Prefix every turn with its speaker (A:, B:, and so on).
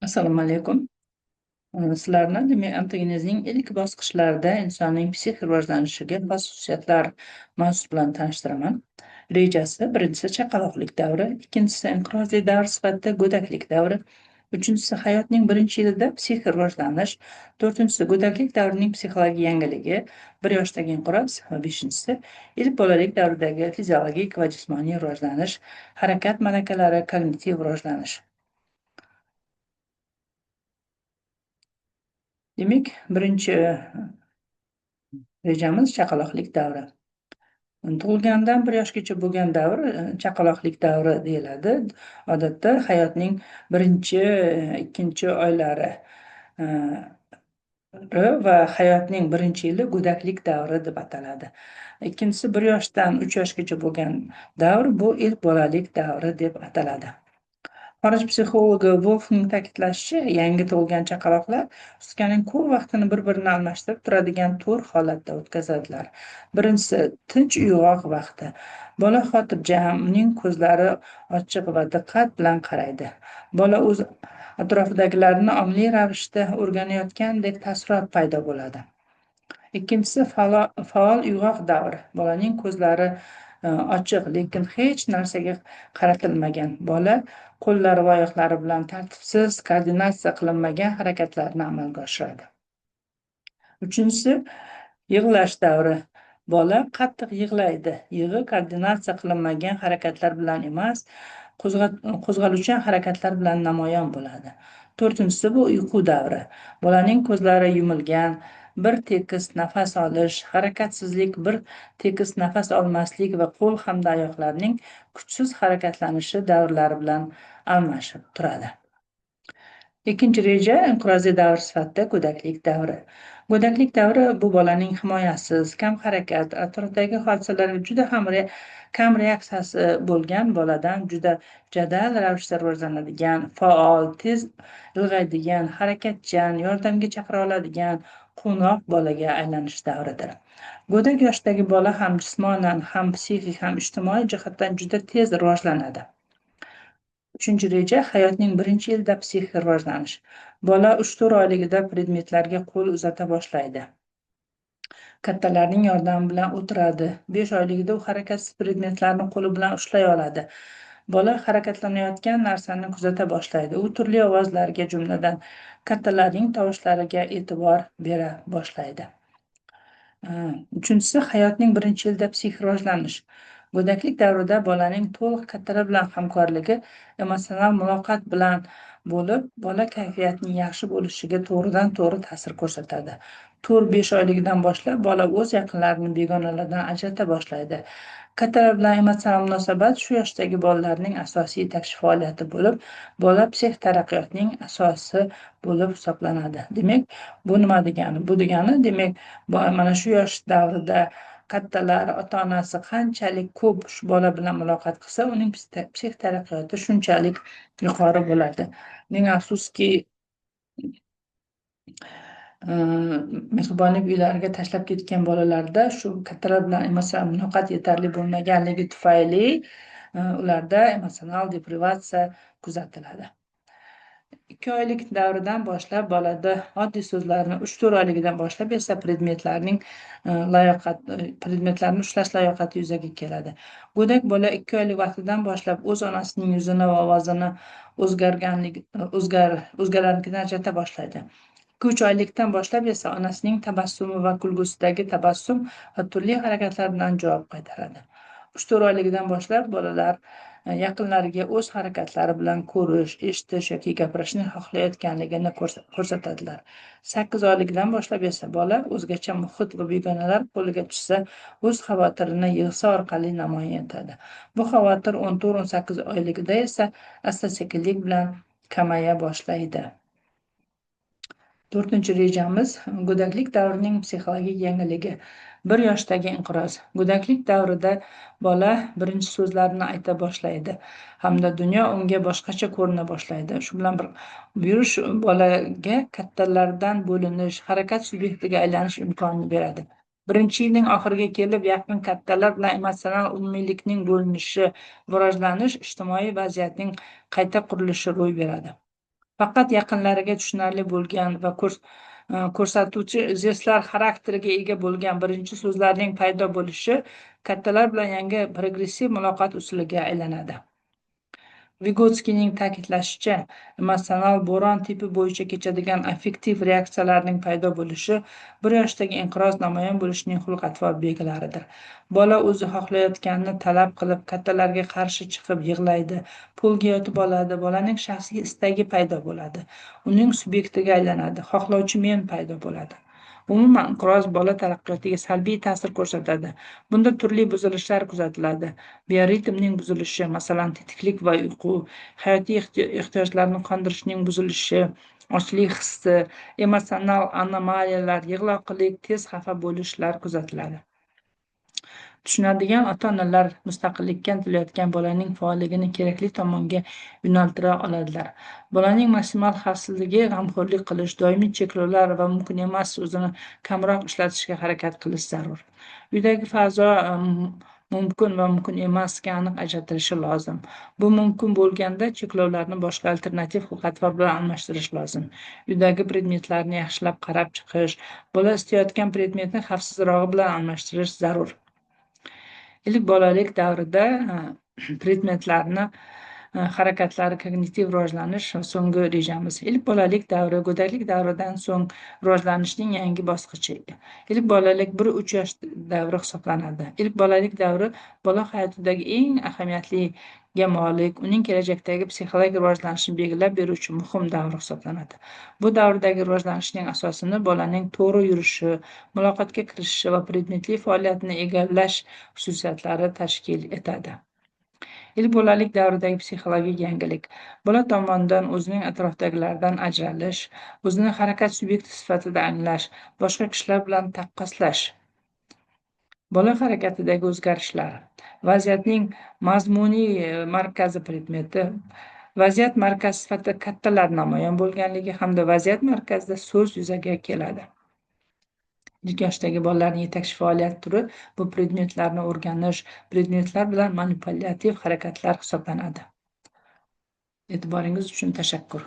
A: Assalomu alaykum. Sizlarni demak ontogenezning ilk bosqichlarida insonning psixik rivojlanishiga xos xususiyatlar mavzusi bilan tanishtiraman. Rejasi: birinchisi chaqaloqlik davri, ikkinchisi inqirozli davr sifatida go'daklik davri, uchinchisi hayotning birinchi yilida psixik rivojlanish, to'rtinchisi go'daklik davrining psixologik yangiligi, 1 yoshdagi inqiroz va beshinchisi ilk bolalik davridagi fiziologik va jismoniy rivojlanish, harakat malakalari, kognitiv rivojlanish. Demak, birinchi rejamiz chaqaloqlik davri. Tug'ilgandan 1 yoshgacha bo'lgan davr chaqaloqlik davri deyiladi. Odatda hayotning birinchi, ikkinchi oylari va hayotning birinchi yili go'daklik davri deb ataladi. Ikkinchisi 1 yoshdan 3 yoshgacha bo'lgan davr, bu ilk bolalik davri deb ataladi. Xorij psixologi Wolfning ta'kidlashicha, yangi tug'ilgan chaqaloqlar sutkaning ko'p vaqtini bir-birini almashtirib turadigan to'rt holatda o'tkazadilar. Birinchisi tinch uyg'oq vaqti. Bola xotirjam, uning ko'zlari ochiq va diqqat bilan qaraydi. Bola o'z atrofidagilarni ongli ravishda o'rganayotgandek taassurot paydo bo'ladi. Ikkinchisi faol uyg'oq davri. Bolaning ko'zlari ochiq, lekin hech narsaga qaratilmagan. Bola qo'llari va oyoqlari bilan tartibsiz, koordinatsiya qilinmagan harakatlarni amalga oshiradi. Uchinchisi yig'lash davri. Bola qattiq yig'laydi. Yig'i koordinatsiya qilinmagan harakatlar bilan emas, qo'zg'aluvchan harakatlar bilan namoyon bo'ladi. To'rtinchisi bu uyqu davri. Bolaning ko'zlari yumilgan, bir tekis nafas olish, harakatsizlik, bir tekis nafas olmaslik va qo'l hamda oyoqlarning kuchsiz harakatlanishi davrlari bilan almashib turadi. Ikkinchi reja inqirozli davr sifatida go'daklik davri. Go'daklik davri bu bolaning himoyasiz, kam harakat, atrofdagi hodisalarga juda ham kam reaksiyasi bo'lgan boladan juda jadal ravishda rivojlanadigan, faol, tez ilg'aydigan, harakatchan, yordamga chaqira oladigan, quvnoq bolaga aylanish davridir. Go'dak yoshdagi bola ham jismonan, ham psixik, ham ijtimoiy jihatdan juda tez rivojlanadi. Uchinchi reja hayotning birinchi yilida psixik rivojlanish. Bola 3-4 oyligida predmetlarga qo'l uzata boshlaydi. Kattalarning yordami bilan o'tiradi. 5 oyligida u harakatsiz predmetlarni qo'li bilan ushlay oladi. Bola harakatlanayotgan narsani kuzata boshlaydi. U turli ovozlarga, jumladan kattalarning tovushlariga e'tibor bera boshlaydi. Uchinchisi hayotning birinchi yilida psixik rivojlanish. Go'daklik davrida bolaning to'liq kattalar bilan hamkorligi emotsional muloqot bilan bo'lib, bola kayfiyatining yaxshi bo'lishiga to'g'ridan-to'g'ri ta'sir ko'rsatadi. 4-5 oyligidan boshlab bola o'z yaqinlarini begonalardan ajrata boshlaydi. Kattalar bilan emotsional munosabat shu yoshdagi bolalarning asosiy yetakchi faoliyati bo'lib, bola psixik taraqqiyotining asosi bo'lib hisoblanadi. Demak, bu nima degani? Bu degani, demak, mana shu yosh davrida kattalar, ota-onasi qanchalik ko'p shu bola bilan muloqot qilsa, uning psixik taraqqiyoti shunchalik yuqori bo'ladi. Ming afsuski, mehribonlik uylariga tashlab ketgan bolalarda shu kattalar bilan emotsional muloqot yetarli bo'lmaganligi tufayli ularda emotsional deprivatsiya kuzatiladi. 2 oylik davridan boshlab bolada oddiy so'zlarni, 3-4 oyligidan boshlab esa predmetlarning layoqat, predmetlarni ushlash layoqati yuzaga keladi. Go'dak bola 2 oylik vaqtidan boshlab o'z onasining yuzini va ovozini o'zgalarnikidan ajrata boshlaydi. 2-3 oylikdan boshlab esa onasining tabassumi va kulgusidagi tabassum va turli harakatlar bilan javob qaytaradi. 3-4 oyligidan boshlab bolalar yaqinlariga o'z harakatlari bilan ko'rish, eshitish yoki gapirishni xohlayotganligini ko'rsatadilar. 8 oyligidan boshlab esa bola o'zgacha muhit va begonalar qo'liga tushsa, o'z xavotirini yig'isi orqali namoyon etadi. Bu xavotir 14-18 oyligida esa asta-sekinlik bilan kamaya boshlaydi. To'rtinchi rejamiz go'daklik davrining psixologik yangiligi. 1 yoshdagi inqiroz. Go'daklik davrida bola birinchi so'zlarini ayta boshlaydi hamda dunyo unga boshqacha ko'rina boshlaydi. Shu bilan bir yurish bolaga kattalardan bo'linish, harakat subyektiga aylanish imkonini beradi. Birinchi yilning oxiriga kelib yaqin kattalar bilan emotsional umumiylikning bo'linishi, rivojlanish, ijtimoiy vaziyatning qayta qurilishi ro'y beradi. Faqat yaqinlariga tushunarli bo'lgan va ko'rsatuvchi jestlar xarakteriga ega bo'lgan birinchi so'zlarning paydo bo'lishi kattalar bilan yangi progressiv muloqot usuliga aylanadi. Vigotskiyning ta'kidlashicha, emotsional bo'ron tipi bo'yicha kechadigan affektiv reaksiyalarning paydo bo'lishi 1 yoshdagi inqiroz namoyon bo'lishining xulq-atvor belgilaridir. Bola o'zi xohlayotganini talab qilib, kattalarga qarshi chiqib yig'laydi, polga yotib oladi, bolaning shaxsiy istagi paydo bo'ladi, uning subyektiga aylanadi, xohlovchi men paydo bo'ladi. Umuman, inqiroz bola taraqqiyotiga salbiy ta'sir ko'rsatadi. Bunda turli buzilishlar kuzatiladi. Bioritmning buzilishi, masalan, tetiklik va uyqu, hayotiy ehtiyojlarni qondirishning buzilishi, ochlik hissi, emotsional anomaliyalar, yig'loqlik, tez xafa bo'lishlar kuzatiladi. Tushunadigan ota-onalar mustaqillikka intilayotgan bolaning faolligini kerakli tomonga yo'naltira oladilar. Bolaning maksimal xavfsizligi g'amxo'rlik qilish, doimiy cheklovlar va mumkin emas so'zini kamroq ishlatishga harakat qilish zarur. Uydagi fazo mumkin va mumkin emasga aniq ajratilishi lozim. Bu mumkin bo'lganda cheklovlarni boshqa alternativ xulq-atvor bilan almashtirish lozim. Uydagi predmetlarni yaxshilab qarab chiqish, bola istayotgan predmetni xavfsizrog'i bilan almashtirish zarur. Ilk bolalik davrida predmetlarni harakatlari kognitiv rivojlanish so'nggi rejamiz. Ilk bolalik davri go'daklik davridan so'ng rivojlanishning yangi bosqichi. Ilk bolalik 1-3 yosh davri hisoblanadi. Ilk bolalik davri bola hayotidagi eng ahamiyatliga molik, uning kelajakdagi psixologik rivojlanishini belgilab beruvchi muhim davr hisoblanadi. Bu davrdagi rivojlanishning asosini bolaning to'g'ri yurishi, muloqotga kirishishi va predmetli faoliyatini egallash xususiyatlari tashkil etadi. Ilk bolalik davridagi psixologik yangilik. Bola tomonidan o'zining atrofdagilardan ajralish, o'zini harakat subyekti sifatida anglash, boshqa kishilar bilan taqqoslash. Bola harakatidagi o'zgarishlar. Vaziyatning mazmuniy markazi predmeti, vaziyat markazi sifatida kattalar namoyon bo'lganligi hamda vaziyat markazida so'z yuzaga keladi. Ilk yoshdagi bolalarning yetakchi faoliyat turi bu predmetlarni o'rganish, predmetlar bilan manipulyativ harakatlar hisoblanadi. E'tiboringiz uchun tashakkur.